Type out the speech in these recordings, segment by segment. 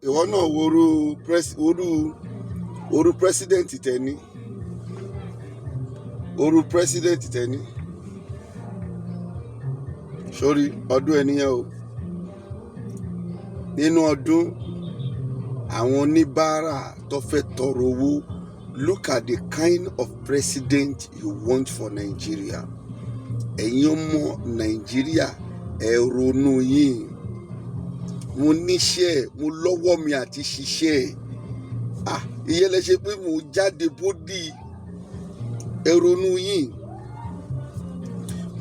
Ìwọ náà worú worú president tẹ́ni, worú president tẹ́ni sórí ọdún ẹnìyẹn o. Nínú ọdún, àwọn oníbàárà tó fẹ́ tọrọ owó. Look at the kind of president you want for Nigeria. Ẹ̀yin ọmọ Nàìjíríà, ẹ ronú yín. Mo níṣẹ́, mo lọ́wọ́ mi àti ṣiṣẹ́. Ah, ìyẹn lẹ ṣe pé mo jáde bódì. Ẹ ronú yín.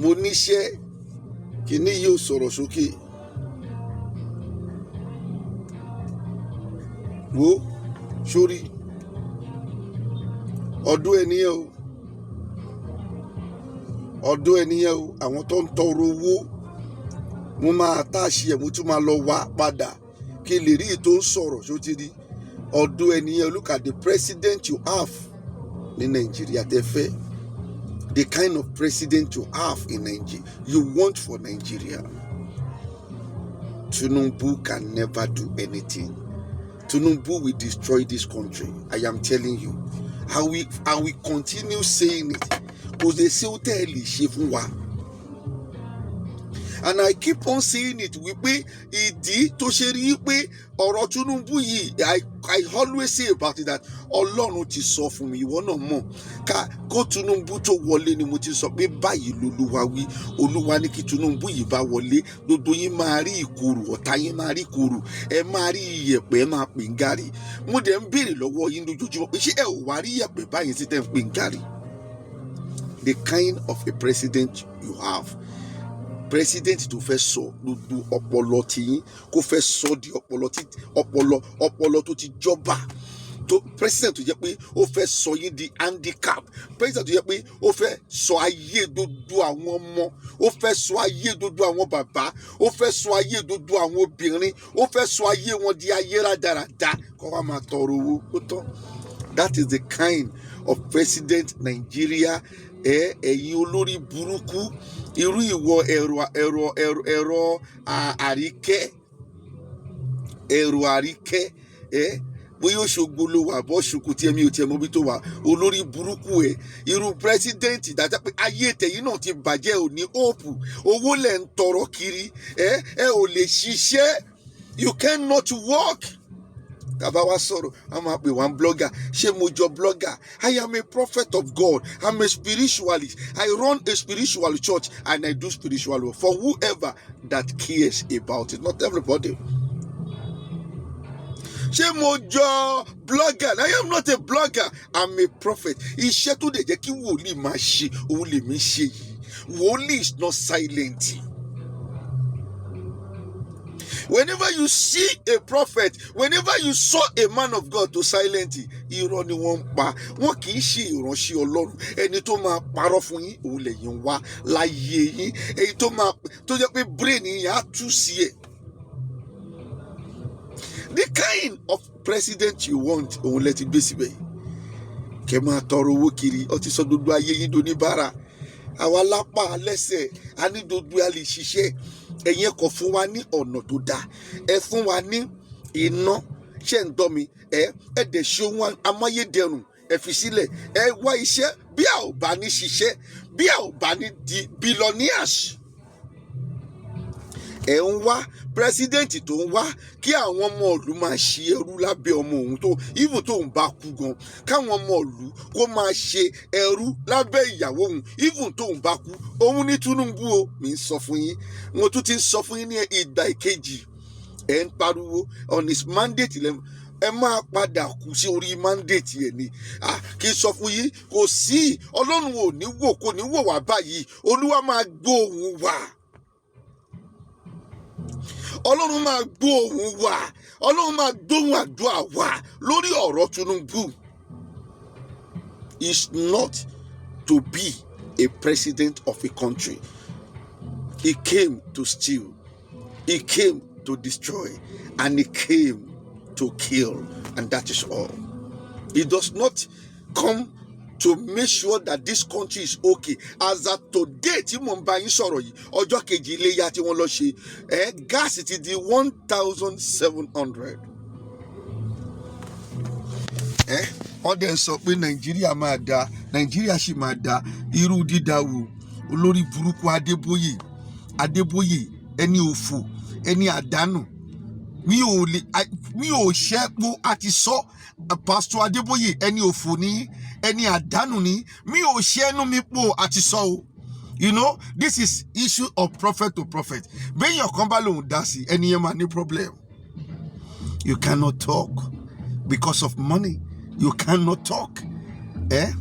Mo níṣẹ́, kìíní yóò sọ̀rọ̀ sókè. Wo sórí ọdún ẹnìyẹn o, ọdún ẹnìyẹn o. Àwọn tó ń tọrọ owó, mo máa táàṣì ẹ̀, mo tún máa lọ wá padà kí n lè rí tó ń sọ̀rọ̀. Ṣó ti rí ọdún ẹnìyẹn? Look at the president you have ní Nàìjíríà tẹ́ fẹ́, the kind of president you have in Nigeria, you want for Nigeria. Tinubu can never do anything. Tinubu will destroy this country. I am telling you. I will continue saying it. Kò lè ṣe ó tẹ́ ẹ lè ṣe fún wa. And I keep on saying it wípé ìdí tó ṣe rí pé ọ̀rọ̀ Tinubu yìí, I always say about it that Ọlọ́run ti sọ fún mi. Ìwọ náà mọ̀ ká kó Tinubu tó wọlé ni mo ti sọ pé báyìí lolúwa wí. Olúwa ní kí Tinubu yìí bá wọlé, gbogbo yín máa rí ìkorò, ọ̀tá yín máa rí ìkorò, ẹ máa rí iyẹ̀pẹ̀, ẹ máa pè ń gàrí. Mo dẹ̀ ń béèrè lọ́wọ́ yín lójoojúmọ́ pé ṣé ẹ ò wá rí iyẹ̀pẹ̀ báyìí sí tẹ́ ń pè ń gàrí? The kind of a president you have, president tó fẹ́ sọ gbogbo ọpọlọ tiyín, kó fẹ́ sọ di ọpọlọ tí ọpọlọ tó ti jọba tó, president tó jẹ́ pé ó fẹ́ sọ yín di handicap, president tó jẹ́ pé ó fẹ́ sọ ayé gbogbo àwọn ọmọ, ó fẹ́ sọ ayé gbogbo àwọn bàbá, ó fẹ́ sọ ayé gbogbo àwọn obìnrin, ó fẹ́ sọ ayé wọn di ayé rádaràda, kó wá máa tọrọ owó ó tán. That is the kind of president Nigeria. Ẹ ẹ̀yin olórí burúkú, irú ìwọ ẹ̀rọ àríkẹ́, ẹ̀rọ àríkẹ́ ẹ, bóyá Òṣogbo ló wà bọ́ ṣòkò tí ẹ̀mí ò tiẹ̀ mọ̀ bí tó wà, olórí burúkú ẹ. Irú president dájá pé ayé tẹ̀yìn náà ti bàjẹ́, ò ní hope, owó lẹ̀ ń tọrọ kiri. Ẹ ò lè ṣiṣẹ́, you cannot work. Tàbá wá sọ̀rọ̀, a máa pè wá blogger. Ṣé mo jọ blogger? I am a prophet of God. I'm a spiritualist. I run a spiritual church and I do spiritual work for whoever that cares about it, not everybody. Ṣé mo jọ blogger? I am not a blogger, I'm a prophet. Iṣẹ́ tó dẹ̀ jẹ́ kí wòlíì máa ṣe, òun lèmi ṣe yìí. Wòlíì is not silent. Whenever you see a prophet, whenever you saw a man of God to silent, irọ́ ni wọ́n ń pa. Wọ́n kì í ṣe ìránṣẹ́ Ọlọ́run. Ẹni tó máa parọ́ fún yín, òun lẹ̀yin wá láyé yín. Èyí tó máa tó jẹ́ pé brain yín á tú sí ẹ̀. The kind of president you want, òun lẹ ti gbé síbẹ̀ yìí. Kẹ́ máa tọrọ owó kiri, ó ti sọ gbogbo ayé yín doníbàárà. Àwa lápá lẹ́sẹ̀, a ní gbogbo a lè ṣiṣẹ́. Ẹ̀yin ẹ kọ̀ fún wa ní ọ̀nà tó dáa, ẹ fún wa ní iná. Ṣé ń gbọ́ mi? Ẹ dẹ̀ ṣe ohun amáyédẹrùn, ẹ fi sílẹ̀, ẹ wá iṣẹ́. Bí a ò bá ní ṣiṣẹ́, bí a ò bá ní di billionaires, ẹ ń wá president tó ń wá kí àwọn ọmọ ìlú máa ṣe ẹrú lábẹ́ ọmọ òun, tó even tóun bá kú gan, káwọn ọmọ ìlú kó máa ṣe ẹrú lábẹ́ ìyàwó òun, even tóun bá kú. Òun ní Tinubu o. Mi ń sọ fún yín, mo tún ti ń sọ fún yín ní ìgbà ìkejì. Ẹ ń pariwo on his mandate lẹ́nu, ẹ máa padà kú sí orí mandate ẹ ni. Ah, kí n sọ fún yín, kò sí Ọlọ́run ò ní wò, kò ní wò wá báyìí. Olúwa máa gbóhùn wa, Ọlọ́run máa gbóhùn wa, Ọlọ́run máa gbóhùn àdúrà wa lórí ọ̀rọ̀ Tinubu. Is not to be a president of a country. He came to steal, he came to destroy, and he came to kill, and that is all. He does not come to make sure that this country is okay. As at today tí mò ń bá yín sọ̀rọ̀ yìí, ọjọ́ kejì iléyà tí wọ́n lọ ṣe ẹ, gas ti di 1,700. Ẹ wọ́n dẹ̀ ń sọ pé Nàìjíríà máa da, Nàìjíríà sì máa da. Irú dídá wo? Olórí burúkú Adébóyè, Adébóyè, ẹni òfò, ẹni àdánù. Mi ò lè, mi ò ṣẹ́pọ̀ àti sọ. Pastor Adébóyè, ẹni òfò ní, ẹni àdánù ní. Mi ò ṣẹ́nu mi pò àti sọ o. This is issue of prophet to prophet. Béèyàn kan bá lòun dá sí, ẹni yẹn máa ní problem. You cannot talk because of money. You cannot talk. Eh?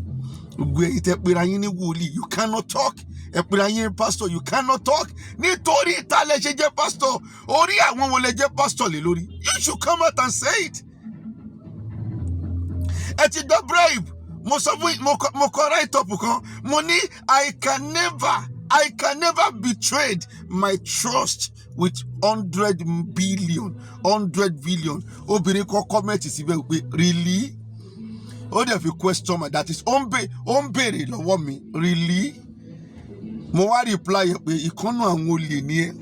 Gbogbo ẹ̀yin tẹ́ pera yín ní wòlíì, you cannot talk. Ẹ pera yín ní pastor, you cannot talk. Nítorí ìta lẹ ṣe jẹ́ pastor. Orí àwọn wo lẹ jẹ́ pastor lé lórí? You should come out and say it. Ẹ ti gba bribe. Mo sọ fún, mo kọ write up kan. Mo ní I can never betrayed my trust with 100 billion, 100 billion. Obìnrin kan comment síbẹ̀ pé, "Really?" Ó dẹ̀ fi question mark, that is, ó ń béèrè lọ́wọ́ mi, "Really?" Mo wá reply yẹn pé ìkànnù àwọn olè ní ẹ.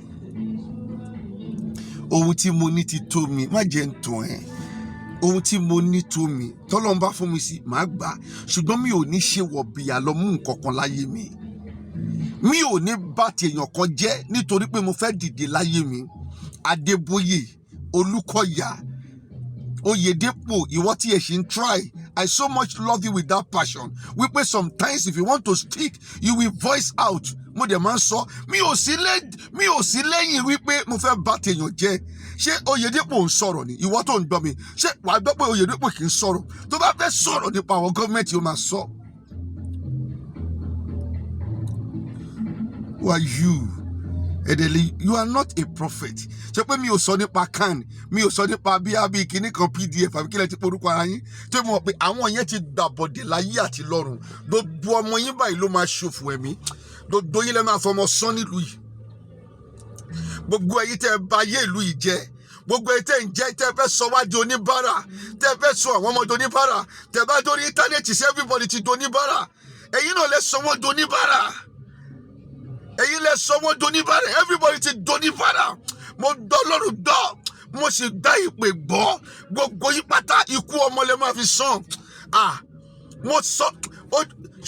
Ohun tí mo ní ti tó mi, má jẹ́ ń tàn ẹ́. Ohun tí mo ní tó mi. Tọ́lọ́run bá fún mi sí, màá gbà á, ṣùgbọ́n mi ò ní ṣe wọ̀bìyà lọ mú nǹkan kan láyé mi. Mi ò ní bá tèèyàn kan jẹ́ nítorí pé mo fẹ́ dìde láyé mi. Adébóyè, Olúkọ̀yà, Oyèdèpọ̀, ìwọ tí ẹ ṣì ń try, I so much love you with that passion wípé sometimes if you want to speak, you will voice out. Mo dẹ̀ máa ń sọ, mi ò sí lẹ́yìn wípé mo fẹ́ bá tèèyàn jẹ́. Ṣé Oyèdèpọ̀ ń sọ̀rọ̀ ni? Ìwọ tó ń gbọ́ mi, ṣé wàá gbọ́ pé Oyèdèpọ̀ kì í sọ̀rọ̀? Tó bá fẹ́ sọ̀rọ̀ nípa àwọn gọ́ọ̀mẹ̀ntì, ó máa sọ. Who are you? Edele, you are not a prophet. Ṣé pé mi ò sọ nípa CAN, mi ò sọ nípa bí àbí kinní kan PDF àbí kílẹ̀ ti porúkọ ara yín tó mọ̀ pé àwọn yẹn ti gbàbọ̀dẹ̀ láyé àti lọ́run. Gbogbo ọmọ yín báyìí ló máa ṣòfò ẹ̀mí. Gbogbo yín lẹ́ máa fọmọ sán nílùú yìí. Gbogbo ẹ̀yin tẹ́ ẹ bà ayé ìlú yìí jẹ́, gbogbo ẹ̀yin tẹ́ ń jẹ́, tẹ́ fẹ́ sọ wá di oníbàárà, tẹ́ fẹ́ sọ àwọn ọmọ di oníbàárà, tẹ́ bá dórí internet sí, everybody ti di oníbàárà. Ẹ̀yin náà lẹ sọ wọ́n di oníbàárà, ẹ̀yin lẹ sọ wọ́n doníbàárà. Everybody ti doníbàárà. Mo gbọ́ lọ́rùn gbọ́, mo sì dá ìpè gbọ́. Gbogbo yín pátá, ikú ọmọ lẹ máa fi sàn. Ah, mo sọ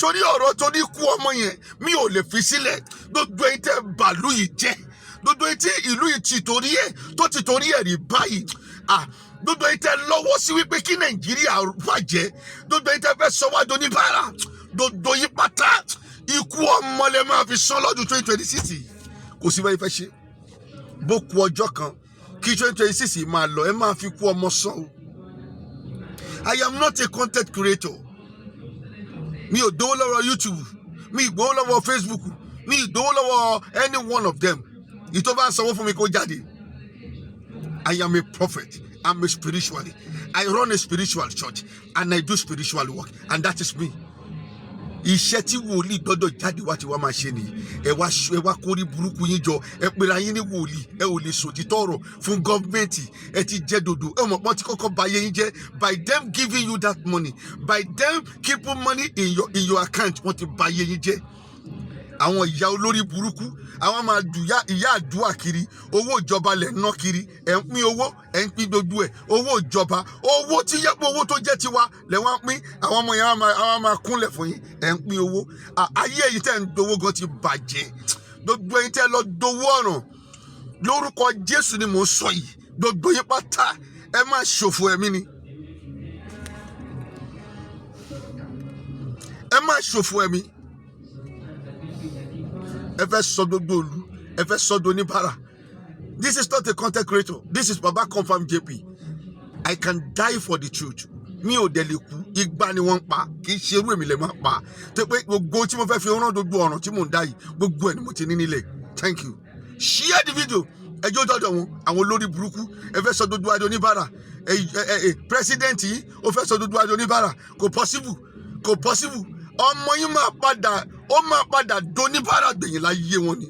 sórí ọ̀rọ̀ tó ní ikú ọmọ yẹn, mi ò lè fi sílẹ̀. Gbogbo ẹ̀yin tẹ́ bàlú yìí jẹ́, gbogbo ẹ̀yin tí ìlú yìí ti torí ẹ̀ tó ti torí ẹ̀ rí báyìí, ah, gbogbo ẹ̀yin tẹ́ lọ́wọ́ sí wípé kí Nàìjíríà bàjẹ́, gbogbo ẹ̀yin tẹ́ fẹ́ sọ wá doníbàárà, gbogbo yín pátá, ikú ọmọ lẹ máa fi sán lọ́dún 2026. Kò sí báyìí fẹ́ ṣe. Bó ku ọjọ́ kan kí 2026 máa lọ, ẹ máa fi kú ọmọ sán o. I am not a content creator. Mi ò dówó lọ́wọ́ YouTube, mi ì gbowó lọ́wọ́ Facebook, mi ì gbowó lọ́wọ́ any one of them. Ìtọ́ bá ń sanwó fún mi kó jáde. I am a prophet. I'm a spiritually. I run a spiritual church and I do spiritual work, and that is me. Iṣẹ́ tí wòlíì gbọ́dọ̀ jáde wá tí wàá máa ṣe nìyí. Ẹ wá kórí burúkú yín jọ, ẹ pera yín ní wòlíì. Ẹ ò lè sòtítọ́ ọ̀rọ̀ fún gọ́ọ̀mẹ̀ntì. Ẹ ti jẹ́ dòdò. Ẹ mọ̀ pọ́n ti kọ́kọ́ ba ayé yín jẹ́ by them giving you that money, by them keeping money in your account. Wọ́n ti ba ayé yín jẹ́. Àwọn ìyá olórí burúkú, àwọn máa dùyà ìyá àdúrà kiri. Owó ìjọba lẹ̀ ń ná kiri. Ẹ̀ ń pín owó, ẹ̀ ń pín gbogbo ẹ̀. Owó ìjọba, owó tí yẹ pé owó tó jẹ́ tiwa lẹ̀ wọ́n pín. Àwọn ọmọ yẹn àwọn máa kúnlẹ̀ fún yín. Ẹ̀ ń pín owó. Ayé èyí tẹ̀ ń dowó gan ti bàjẹ́. Gbogbo ẹ̀yin tẹ́ lọ dowó ọ̀ràn, lórúkọ Jésù ni mò ń sọ yìí, gbogbo yín pátá, ẹ máa ṣòfò ẹ̀mí ni. Ẹ máa ṣòfò ẹ̀mí. Ẹ fẹ́ sọ gbogbo ìlú, ẹ fẹ́ sọ di oníbàárà. This is not a content creator. This is Baba Confirm JP. I can die for the truth. Mi ò dẹ̀ lè kú. Igba ni wọ́n ń pa, kì í ṣe irú èmi lè máa pa tó pé gbogbo tí mo fẹ́ fi rán gbogbo ọ̀ràn tí mò ń dá yìí, gbogbo ẹ̀ ni mo ti ní nílẹ̀. Thank you. Share the video. Ẹjọ́ dọ́dọ̀ wọn, àwọn olórí burúkú. Ẹ fẹ́ sọ gbogbo adé oníbàárà. Ẹ ẹ ẹ president yìí, ó fẹ́ sọ gbogbo adé oníbàárà. Kò possible, kò possible. Ọmọ yín máa padà, ó máa padà doníbàárà gbẹ̀yìn láyé wọn ni.